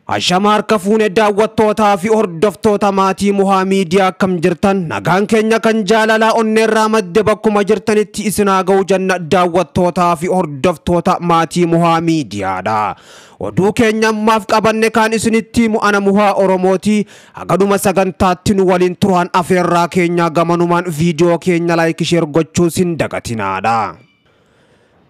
Ashama harka fuune daawwattootaa fi hordoftoota maatii Muhaa Miidiyaa akkam jirtan nagaan keenya kan jaalalaa onneerraa madde bakkuma jirtanitti isin haa ga'u jenna daawwattootaa fi hordoftoota maatii Muhaa Miidiyaadha. Oduu keenya ammaaf qabanne kan isinitti himu ana Muhaa Oromooti. Hagadhuma sagantaatti nu waliin turaan afeerraa keenya gamanumaan viidiyoo keenya like share gochuus hin dagatinaadha.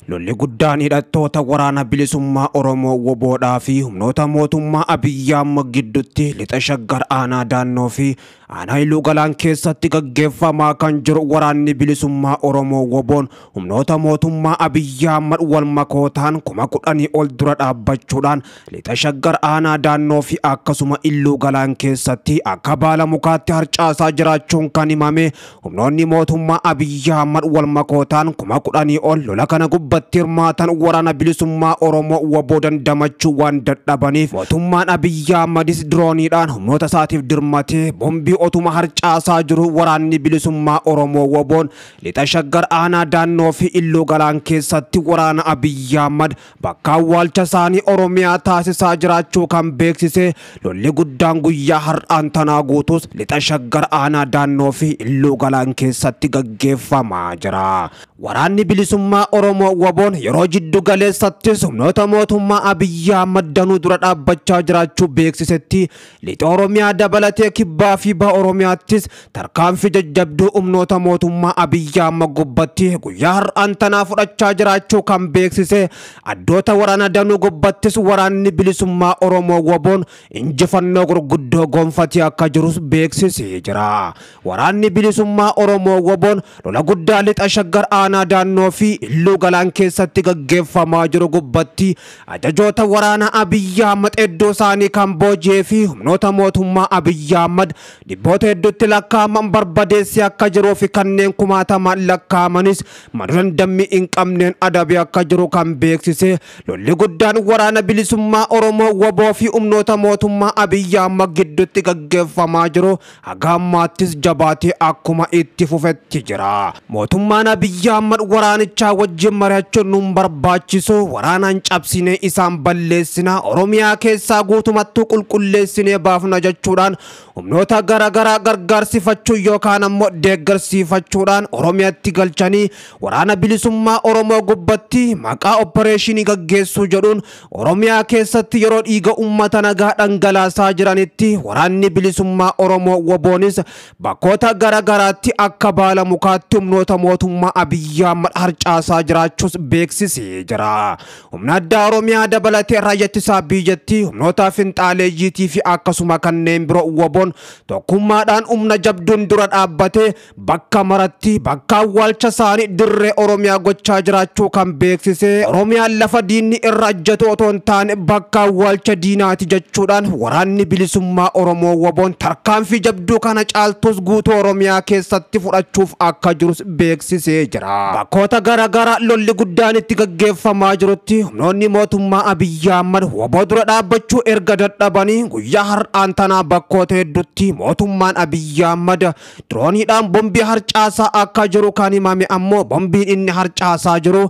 Lolli guddaan hidhattoota waraana bilisummaa Oromoo woboodhaa fi humnoota mootummaa Abiyyi Ahmad gidduutti lixa Shaggar aanaa Daannoo fi aanaa Iluu Galaan keessatti gaggeeffamaa kan jiru waraanni bilisummaa Oromoo woboon humnoota mootummaa Abiyyi Ahmad wal makootaan 10,000 ol dura dhaabbachuudhaan lixa Shaggar aanaa Daannoo fi akkasuma Iluu Galaan keessatti akka baala mukaatti harcaasaa jiraachuun kan himame humnoonni mootummaa Abiyyi Ahmad wal makootaan 10,000 ol lola kana hirmaatan waraana bilisummaa Oromoo woboo dandamachuu waan dadhabaniif mootummaan Abiyyi Ahmadis dirooniidhaan humnoota isaatiif dirmatee bombii otuma harcaasaa jiru waraanni bilisummaa Oromoo woboon lixa Shaggar aanaa Daannoo fi Iluu Galaan keessatti waraana Abiyyi Ahmad bakka awwaalcha isaanii Oromiyaa taasisaa jiraachuu kan beeksise lolli guddaan guyyaa har'aan tanaa guutus lixa Shaggar aanaa Daannoo fi Iluu Galaan keessatti gaggeeffamaa jira. Waraanni bilisummaa Oromoo woboon yeroo jiddu galeessattis humnoota mootummaa Abiyyi Ahmad danuu dura dhaabbachaa jiraachuu beeksisetti lixa Oromiyaa dabalatee kibbaa fi baha Oromiyaattis tarkaanfii jajjabduu humnoota mootummaa Abiyyi Ahmad gubbatti guyyaa har'aan tanaa fudhachaa jiraachuu kan beeksise addoota waraana danuu gubbattis waraanni bilisummaa Oromoo woboon injifannoo gurguddoo gonfatee akka jirus beeksisee jira. Waraanni bilisummaa Oromoo woboon lola guddaa lixa Shaggar aanaa Daannoo fi Iluu Galaan keessatti gaggeeffamaa jiru gubbatti ajajoota waraana Abiyyi Ahmad iddoo isaanii kan booji'ee fi humnoota mootummaa Abiyyi Ahmad dhibboota hedduutti lakkaa'aman barbadeessee akka jiruu fi kanneen kumaataman lakkaa'amanis maduran dammii hin qabneen adabee akka jiru kan beeksise lolli guddaan waraana bilisummaa Oromoo woboo fi humnoota mootummaa Abiyyi Ahmad gidduutti gaggeeffamaa jiru haga ammaattis jabaatee akkuma itti fufetti jira. Mootummaan Abiyyi Ahmad waraanichaa wajjin mari'achuun nun barbaachisu waraanaan cabsinee isaan balleessina Oromiyaa keessaa guutumattuu qulqulleessinee baafna jechuudhaan humnoota garaagaraa gargaarsifachuu yookaan ammoo deeggarsiifachuudhaan Oromiyaatti galchanii waraana bilisummaa Oromoo gubbatti maqaa opereeshinii gaggeessuu jedhuun Oromiyaa keessatti yeroo dhiiga uummata nagaa dhangalaasaa jiranitti waraanni bilisummaa Oromoo woboonis bakkoota garaagaraatti akka baala mukaatti humnoota mootummaa Abiyyi Ahmad harcaasaa jiraachuus beeksisee jira. Humna addaa Oromiyaa dabalatee raayyaa ittisaa biyyattii humnoota finxaaleeyyiitii fi akkasuma kanneen biroo woboon tokkummaadhaan humna jabduun dura dhaabbatee bakka maratti bakka awwaalcha isaanii dirree Oromiyaa gochaa jiraachuu kan beeksise Oromiyaan lafa diinni irra ajjatu otoo hin taane bakka awwaalcha diinaati jechuudhaan waraanni bilisummaa Oromoo woboon tarkaanfii jabduu kana caaltus guutuu Oromiyaa keessatti fudhachuuf akka jirus beeksisee jira. Bakkoota garaagaraa lolli guddaan itti gaggeeffamaa jirutti humnoonni mootummaa Abiyyi Ahmad woboo dura dhaabbachuu erga dadhabanii guyyaa har'aan tanaa bakkoota hedduutti mootummaan Abiyyi Ahmad dirooniidhaan bombii harcaasaa akka jiru kan himame ammoo bombiin inni harcaasaa jiru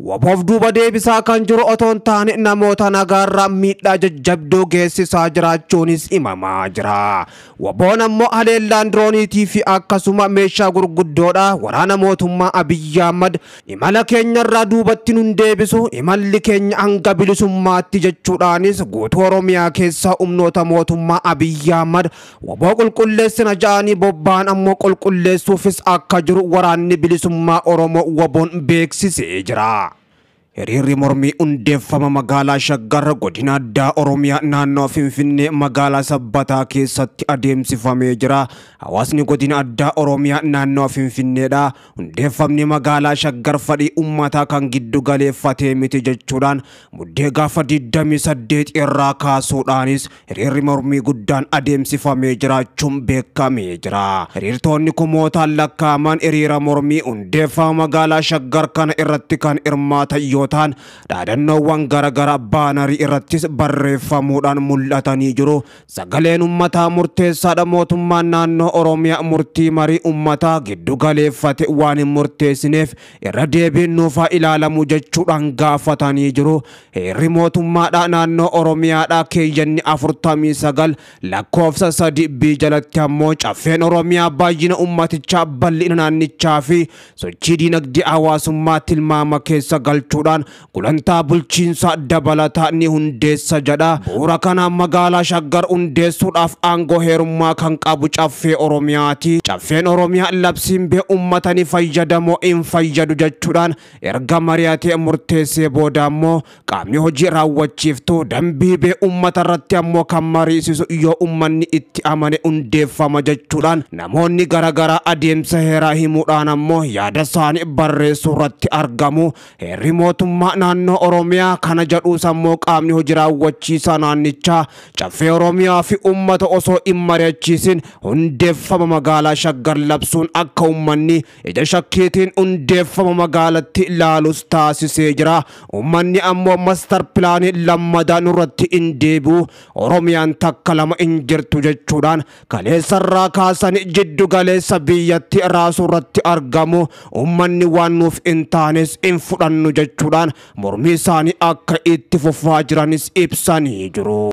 woboof duuba deebisaa kan jiru otoo hin taane namoota nagaarraa miidhaa jajjabduu geessisaa jiraachuunis himamaa jira. Woboon ammoo haleellaan dirooniitii fi akkasuma meeshaa gurguddoodha waraana mootummaa Abiyyi Ahmad imala keenyarraa duubatti nun deebisu imalli keenya hanga bilisummaatti jechuudhaanis guutuu Oromiyaa keessaa humnoota mootummaa Abiyyi Ahmad woboo qulqulleessina ja'anii bobba'an ammoo qulqulleessuufis akka jiru waraanni bilisummaa Oromoo woboon beeksisee jira. Hiriirri mormii hundeeffama magaalaa Shaggar godina addaa Oromiyaa naannoo Finfinnee magaalaa Sabbataa keessatti adeemsifamee jira. Hawaasni godina addaa Oromiyaa naannoo Finfinneedha. Hundeeffamni magaalaa Shaggar fedhii uummataa kan giddu galeeffatee miti jechuudhaan muddee gaafa 28 irraa kaasuudhaanis hiriirri mormii guddaan adeemsifamee jiraachuun beekamee jira. Hiriirtonni kumootaan lakkaa'aman hiriira mormii hundeeffama magaalaa Shaggar kana irratti kan hirmaatan yoo ta'an dhaadannoowwan garaagaraa baanarii irrattis barreeffamuudhaan mul'atanii jiru. Sagaleen uummataa murteessaadha. Mootummaan naannoo Oromiyaa murtii marii uummataa giddu galeeffate waan hin murteessineef irra deebiin nuufaa ilaalamu jechuudhaan gaafatanii jiru. Heerri mootummaadha naannoo Oromiyaadha keeyyanni 49 lakkoofsa 3 B jalatti ammoo caffeen Oromiyaa baay'ina uummatichaa bal'ina naannichaa fi sochii diinagdee hawaasummaa tilmaama keessa galchuudhaan gulantaa bulchiinsaa dabalataa ni hundeessa jedha. Bu'uura kanaan magaalaa Shaggar hundeessuudhaaf aangoo heerummaa kan qabu caffee Oromiyaati. Caffeen Oromiyaa labsiin bee uummata ni fayyadamoo hin fayyadu jechuudhaan erga mari'atee murteessee booda ammoo qaamni hojii raawwachiiftuu dambii bee uummata irratti ammoo kan mariisisu yoo uummanni itti amane hundeeffama jechuudhaan namoonni garaagaraa adeemsa heeraa himuudhaan ammoo yaada isaanii barreessuu irratti argamu. Heerri mootummaa naannoo Oromiyaa kana jedhuus ammoo qaamni hojii raawwachiisaa naannichaa caffee Oromiyaa fi uummata osoo hin mari'achiisin hundeeffama magaalaa Shaggar labsuun akka uummanni ija shakkiitiin hundeeffama magaalatti ilaalus taasisee jira. Uummanni ammoo maastar pilaanii lammadaa nurratti hin deebi'u, Oromiyaan takka lama hin jirtu jechuudhaan kaleessarraa kaasanii jiddu galeessa biyyatti raasuu irratti argamu. Uummanni waan nuuf hin taanes hin fudhannu jechuudhaan mormii isaanii akka itti fufaa jiranis ibsanii jiru.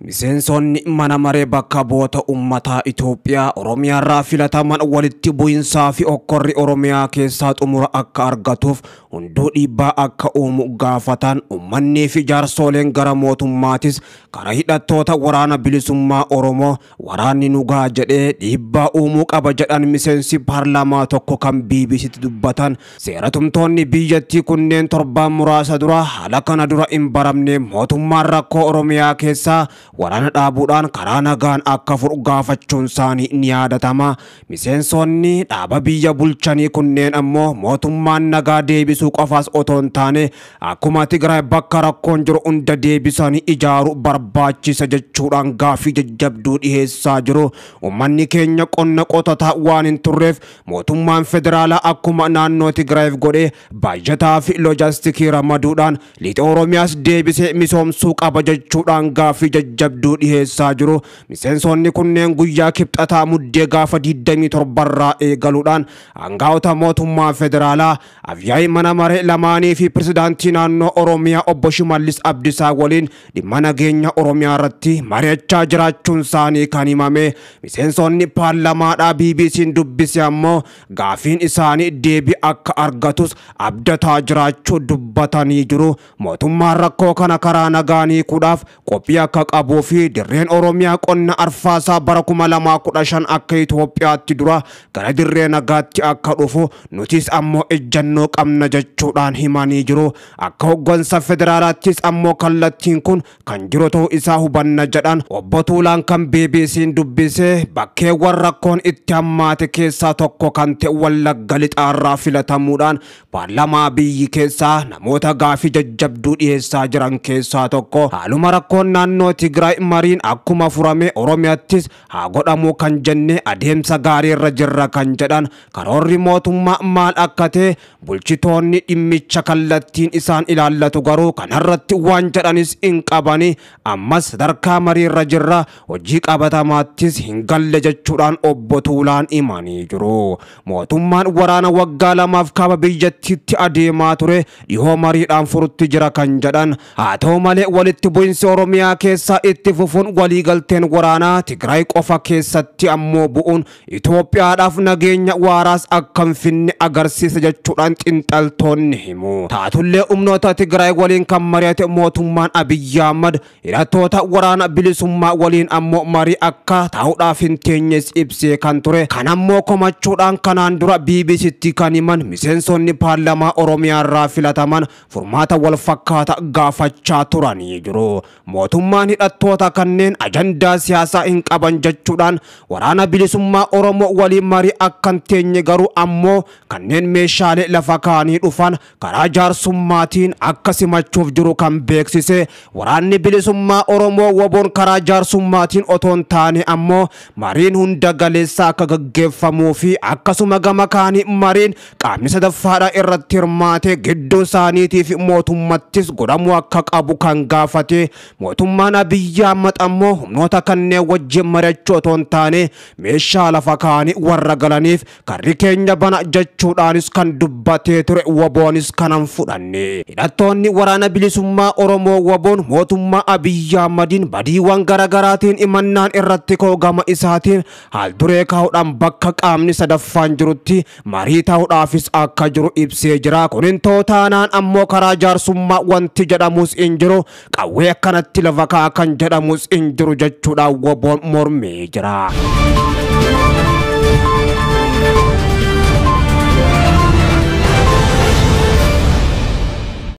Miseensonni mana maree bakka bu'oota uummataa Itoophiyaa Oromiyaarraa filataman walitti bu'insaa fi okkorri Oromiyaa keessaa xumura akka argatuuf hunduu dhiibbaa akka uumu gaafatan. Uummanni fi jaarsooleen gara mootummaatis karaa hidhattoota waraana bilisummaa Oromoo waraanni nugaa jedhee dhiibbaa uumuu qaba jedhan miseensi paarlaamaa tokko kan BBCtti dubbatan. Seera tumtoonni biyyattii kunneen torbaan muraasa dura haala kana dura hin baramne mootummaan rakkoo Oromiyaa keessaa waraana dhaabuudhaan karaa nagaan akka furu gaafachuun isaanii ni yaadatama. Miseensonni dhaaba biyya bulchanii kunneen ammoo mootummaan nagaa deebisuu qofaas otoo hin taane akkuma Tigraay bakka rakkoon jiru hunda deebisanii ijaaruu barbaachisa jechuudhaan gaaffii jajjabduu dhiheessaa jiru. Uummanni keenya qonna qotataa waan hin turreef mootummaan federaalaa akkuma naannoo Tigraayiif godhee baajataa fi loojaastikii ramaduudhaan lixa Oromiyaas deebisee misoomsuu qaba jechuudhaan gaaffii jajjabduu dhiheessaa jiru. Miseensonni kunneen guyyaa kibxataa muddee gaafa 27 irraa eegaluudhaan aangaa'ota mootummaa federaalaa afyaa'ii mana maree lamaanii fi pirezidaantii naannoo Oromiyaa obbo Shimallis Abdiisaa waliin dhimma nageenya Oromiyaa irratti mari'achaa jiraachuun isaanii kan himame. Miseensonni paarlamaadhaa BBC'n dubbise ammoo gaafiin isaanii deebii akka argatus abdataa jiraachuu dubbatanii jiru. Mootummaan rakkoo kana karaa nagaan hiikuudhaaf qophii akka qabuu fi dirreen Oromiyaa qonna arfaasaa bara 2015 akka Itoophiyaatti dura gara dirree nagaatti akka dhufu nutis ammoo ejjannoo qabna jechuudhaan himanii jiru. Akka hoggansa federaalaattis ammoo kallattiin kun kan jiru ta'uu isaa hubanna jedhan obbo Tuulaan kan BBC'n dubbise. Bakkeewwan rakkoon itti hammaate keessaa tokko kan ta'e Wallagga Lixaarraa filatamuudhaan paarlaamaa biyyi keessaa namoota gaafii jajjabduu dhiyeessaa jiran keessaa tokko. Haaluma rakkoon naannoo Tigraay mariin akkuma furame Oromiyaattis haa godhamu kan jenne adeemsa gaarii irra jirra kan jedhan karoorri mootummaa maal akka ta'e bulchitoonni dhimmicha kallattiin isaan ilaallatu garuu kanarratti waan jedhanis hin qabani. Ammas sadarkaa marii irra jirra, hojii qabatamaattis hin galle jechuudhaan obbo Tuulaan himanii jiru. Mootummaan waraana waggaa 2 kaaba biyyattiitti adeemaa ture dhihoo mariidhaan furutti jira kan jedhan. Haa ta'u malee walitti bu'insi Oromiyaa keessaa itti fufuun waliigalteen waraanaa Tigraay qofa keessatti ammoo bu'uun Itoophiyaadhaaf nageenya waaraas akka hin finne agarsiisa jechuudhaan xiinxaltoonni himu. Taatullee humnoota Tigraay waliin kan mari'ate mootummaan Abiyyi Ahmad hidhattoota waraana bilisummaa waliin ammoo marii akka taa'uudhaaf hin teenyes ibsee kan ture. Kan ammoo komachuudhaan kanaan dura BBCtti kan himan miseensonni paarlaamaa Oromiyaa irraa filataman furmaata wal fakkaata gaafachaa turanii jiru. Mootummaan hidhattoota kanneen ajandaa siyaasaa hin qaban jechuudhaan waraana bilisummaa Oromoo waliin marii akka hin teenye garuu ammoo kanneen meeshaalee lafa kaanii dhufan karaa jaarsummaatiin akka simachuuf jiru kan beeksise Waraanni Bilisummaa Oromoo WBOn karaa jaarsummaatiin otoo hin taane ammoo mariin hunda galeessa akka gaggeeffamuu fi akkasuma gama kaanii mariin qaamni sadaffaadha irratti hirmaate gidduu isaaniitii fi mootummattis godhamuu akka qabu kan gaafate mootummaan Abiyyi Ahmad ammoo humnoota kanneen wajjin mari'achuu otoo hin taane meeshaa lafa kaanii warra galaniif karri keenya bana jechuudhaanis kan dubbatee ture WBOnis kanan fudhanne. Hidhattoonni Waraana Bilisummaa Oromoo WBOn mootummaa Abiyyi Ahmadiin badiiwwan garaagaraatiin imannaan irratti ka'u gama isaatiin haal duree kaa'uudhaan bakka qaamni sadaffaan jirutti marii ta'uudhaafis akka jiru ibsee jira. Kunin tootaanaan ammoo karaa jaarsummaa wanti jedhamus hin jiru, qawwee akkanatti lafa kaa'a kan jedhamus hin jiru jechuudhaan WBOn mormee jira.